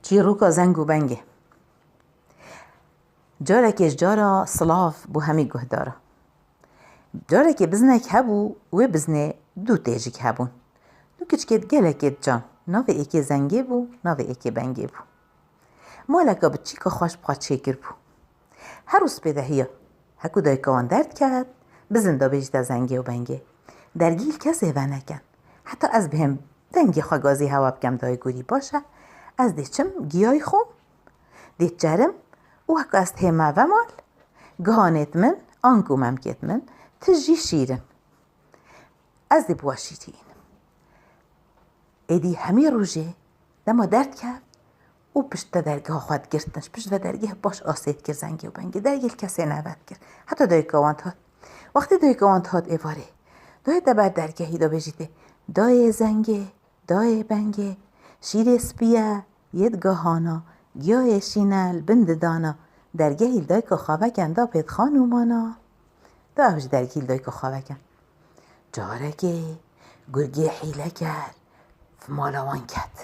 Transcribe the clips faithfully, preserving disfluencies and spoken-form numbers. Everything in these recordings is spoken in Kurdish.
Çîroka zeng û bengê. Carekê ji cara silav bo hemî guhdara. Carekê biznek hebû, wê biznê du têjik hebûn. Du kiçikêt gelekê dican. Navê êkê Zengê bû, navê êkê Bengê bû. Maleka bi çîka xweş bi xwe çêkiribû. Her rû spê de hiya. Heku dayika wan derdiket, bizin dabêjîte Zengê û Bengê. Dergî li kesê veneken. Heta ez bihêm dengê xwe gazî hewa bikem dayê gorî baş e. Ez dê çim giyayî xwim, dê çerim û heku ez dihême ve mal, gihanêt min, anku memkêt min, tijî şîrin. Ez dê bi we şîrînim. Êdî hemî rojê dema derdikevt û pişt de dergeha xwe digirtin, ji pişt ve dergehê baş asê dikir Zengê û Bengê. Dergê li kesê neve dikir. Heta dayika wan dihat. Wextê dayika wan dihat êvarê, dayê te ber dergehî dabêjîtê: Dayê Zengê, dayê Bengê, şîrê spî ye, yê digahana, giyayê şîn e, li bin didana, dergehî li dayika xwe veken da pêt xan û mana. Da ew ji dergehî li dayika xwe veken. Carekê gurgê hîleker bi mala wan ket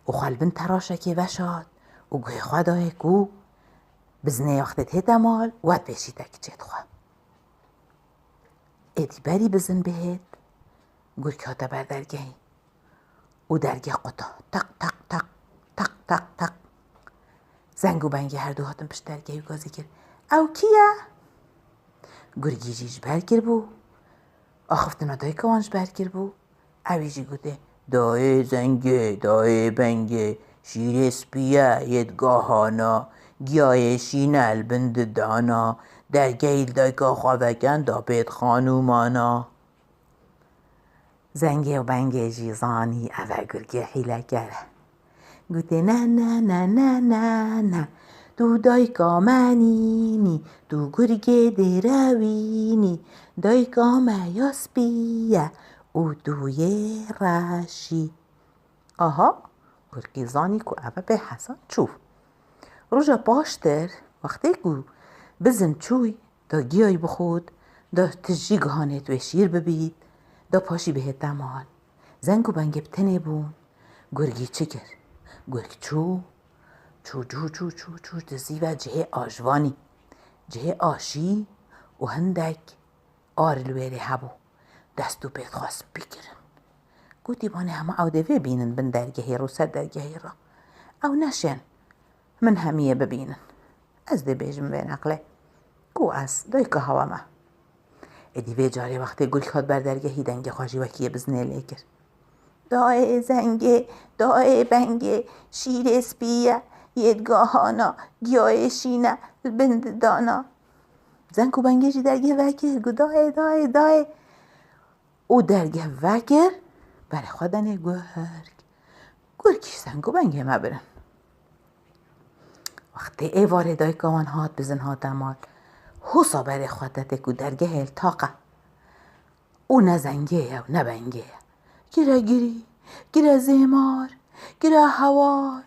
û xwe li bin teraşekê veşart û guhê xwe dayê ku biznê wextê dihête mal, we dibêjîte kiçêt xwe. Êdî berî bizin bihêt, gurg hate ber dergehê û dergeh quta. Teq, teq, teq, teq, teq, teq. Zeng û Bengê herdu hatin pişt dergehê û gazî kir: Ew kî ye? Gurgî jî ji ber kiribû, axiftina dayika wan ji ber kiribû. Ewî jî gotê: Dayê Zengê, dayê Bengê, şîrê spî ye, yê digahana, giyayê şîn e, li bin didana, dergehî li dayika xwe veken da pêt xan û mana. Zengê û Bengê jî zanî ev e gurgê hîleker e. Gotê: Ne, ne, ne, ne, ne, ne. Tu dayika me nînî, tu gurgê dêrewînî. Dayika me ya spî ye û tu yê reşî. Aha, gurgî zanî ku ev e bê hesen çû. Roja paştir, wextê ku bizin çûy, da giyayî bixwit, da tijî gihanêt wê şîr bibît, da paşî bihête mal. Zeng û Bengê bi tenê bûn. Gurgî çi kir? Gurg çû, çû, çû, çû, çû, çû, dizî ve cihê aşvanî, cihê aşî û hindek ar li wêrê hebû. Dest û pêt xwe spî kirin. Gotî: Banê hema ew dê vê bînin bin dergehê re û ser dergehê re. Ew neşên min hemiyê bibînin. Ez dê bêjim vê neqlê ku ez dayika hewa me. Êdî vê carê wextê gurg hat ber dergehî, dengê xwe jî wekî yê biznê lê kir: Dayê Zengê, dayê Bengê, şîrê spî ye, yê digahana, giyayê şîn e, li bin didana. Zeng û Bengê jî dergeh vekir, got: Dayê, dayê, dayê. Û dergeh vekir, berê xwe denê gurg. Gurgî Zeng û Bengê me birin. Wextê êvarê dayika wan hat, bizin hate mal. Hosa berê xwe te tê ku dergehê li taq e. Û ne Zengê ye û ne Bengê ye. Gire girî, gire zêmar, gire hewar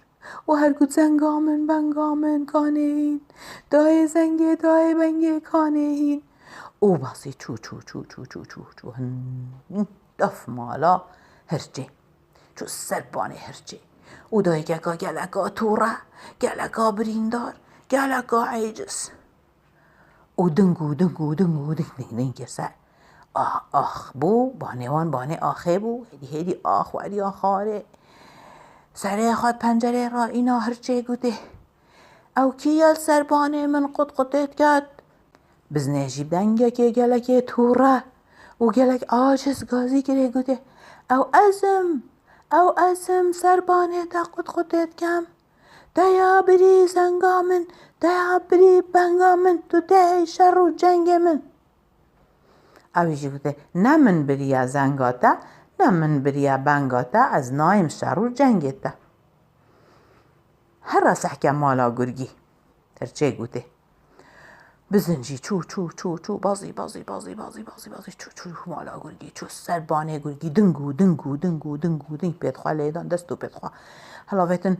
û her got: Zenga min, benga min, kanê hîn. Dayê Zengê, dayê Bengê, kanê hîn. Û basî çû, çû, çû, çû, çû, çû, çû, hin, daf mala hirçê. Çû ser banê hirçê. Û dayikeka geleka tûre, geleka birîndar, geleka êciz. Û ding û ding û ding û ding ding ding kir ser. Ax, ax bû, banê wan banê axê bû, hêdî hêdî ax werî axarê. Serê xwe pencerê re îna hirçê gotê: Ew kî ye li ser banê min qut qutê diket? Biznê jî bi dengekê gelekê tûre û gelek aciz gazî kirê gotê: Ew ez im, ew ez im, ser banê te qut qutê dikem. Deya birî zenga min, deya birî benga min, tu dehê şer û cengê min. Ew jî gotê: Ne min biriya zenga te, ne min biriya benga te, ez nayêm şer û cengê te. Here sehke mala gurgî. Hirçê gotê. Bizin jî çû, çû, çû, çû, bazî, bazî, bazî, bazî, bazî, bazî, çû, çû, mala gurgî, çû ser banê gurgî, ding û ding û ding û ding û ding pêt xwe lêdan, dest û pêt xwe hilavêtin,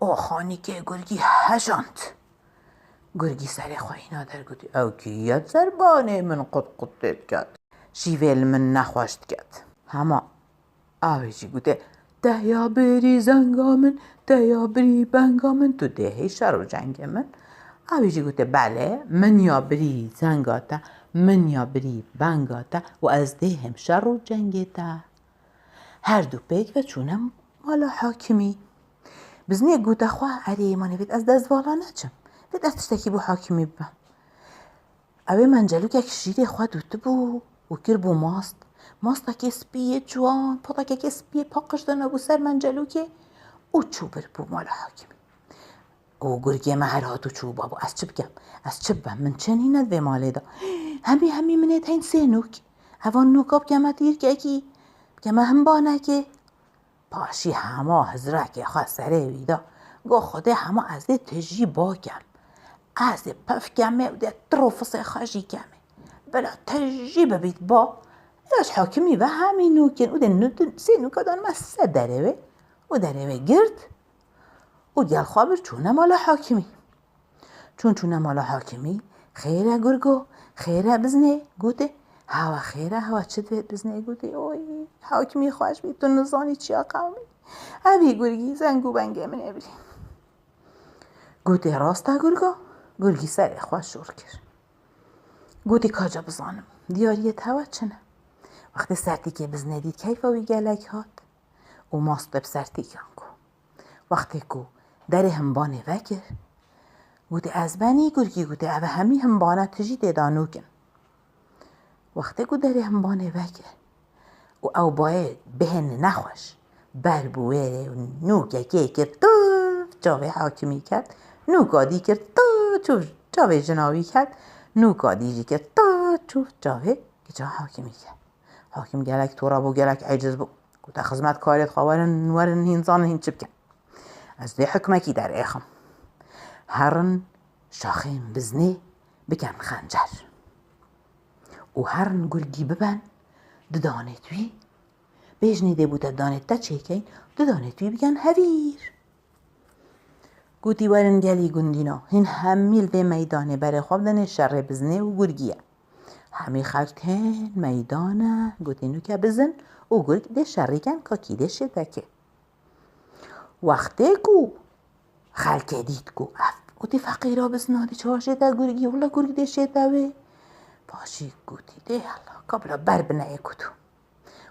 û xanîkê gurgî hejand. Gurgî serê xwe îna der gotî: Ew kî ye ser banê min qut qut tê diket? Şîvê li min nexweş diket. Hema Avê jî gotê: Deya bêrî zenga min, te ya birî benga min, tu dê hê şer û cengê min. Ewî jî gote, belê, min ya birî zenga te, min ya birî benga te û ez dê hêm şer û cengê te. Her du pêk ve çûne mala hakimî. Biznê gote xwe, erê, manê vêt ez destvala neçim. Vêt ez tiştekî bo hakimî bibim. Ew ê mencelûkek şîrê xwe dûtibû û kiribû mast. Mastekê spî yê ciwan, patekekê spî yê paqij danabû ser mencelûkê û çû biribû mala hakimî. Û gurgê me her hat û çû, babo, ez çi bikem? Ez çi bibem? Min çi nîne di vê malê de? Hemî, hemî min ê teyn sê nûk. Evan nûka bikeme tîrkekî, bikeme himbanekê. Paşî hema hizrekê xwe serê wî da. Got, Xwedê hema ez ê tijî bakem. Ez ê pif kemê û dê tir û fisê xwe jî kemê. Bila tijî bibît ba. Ya ji hakimî ve hemî nûk in û dê nû-, sê nûka dan me ser derê wê. Û derê wê girt û gel xwe bir çûne mala hakimî. Çûn çûne mala hakimî, xêr e gurgo, xêr e biznê, gotê, hewa xêr e, hewa çi divê biznê, gotê, oy, hakimî xweş bî, tu nizanî çiya qewimî. Evî gurgî zeng û bengê min ê bilî. Gotê, rast e gurgo, gurgî serê xwe şor kir. Gotê, ka ca bizanim, diyariyê te hewa çi ne? Wextê sertîkê biznê dît, keyfa wî gelek hat û mastê bi sertîkan ku. Wextê ku derê himbanê vekir, gotê, ez benî gurgî, gotê, ev hemî himbana tijî tê da nûk in. Wextê ku derê himbanê vekir û ew bayê bihêne nexweş, ber bû wêrê û nûkekê kir, tuf, çavê hakimî ket, nûka dî kir, tuf, çû çavê jina wî ket, nûka dî jî kir, tuf, çû çavê kiça hakimî ket. Hakim gelek tora bû, gelek eciz bû. Gote, xizmetkarê xwe, werin, werin hîn zanin hîn çi bikin. Ez dê hukmekî derêxim. Herin şaxên biznê bikin xencer. Û herin gurgî biben didanê wî. Bêjnê dê bû te danê te çêkeyn, didanê wî bikin hevîr. Gotî, werin gelî gundîna, hîn hemî li vê meydanê berê xwe bidinê şerê biznê û gurgiyê. Hemî xelk tên meydane, gotî, nûke bizin û gurg dê şerî ken ka kî dê şêt vekê. Wextê ku xelkê dît ku ev, gotî, feqîra bizna dê çawa şête gurgî, wila gurg dê şête wê. Paşî gotî, dê hela, ka bila ber bineyê kutu.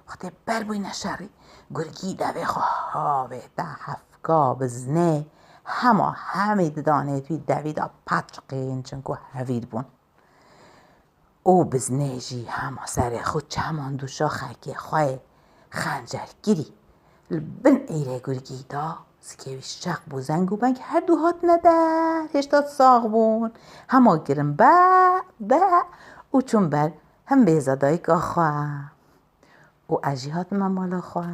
Wextê ber bûyne şerî, gurgî devê xwe havête hefka biznê, hema hemî didanê wî devî da paçqîn, çinku hevîr bûn. Û biznê jî hema serê xwe çeman dûşa xelkê xwe yê xencer kirî. Li bin êrê gurgî da, zikê wî şeq bû, zeng û beng her du hatine der, hêşta sax bûn. Hema kirin be, be û çûn ber himbêza dayika xwe. Û ez jî hatime mala xwe.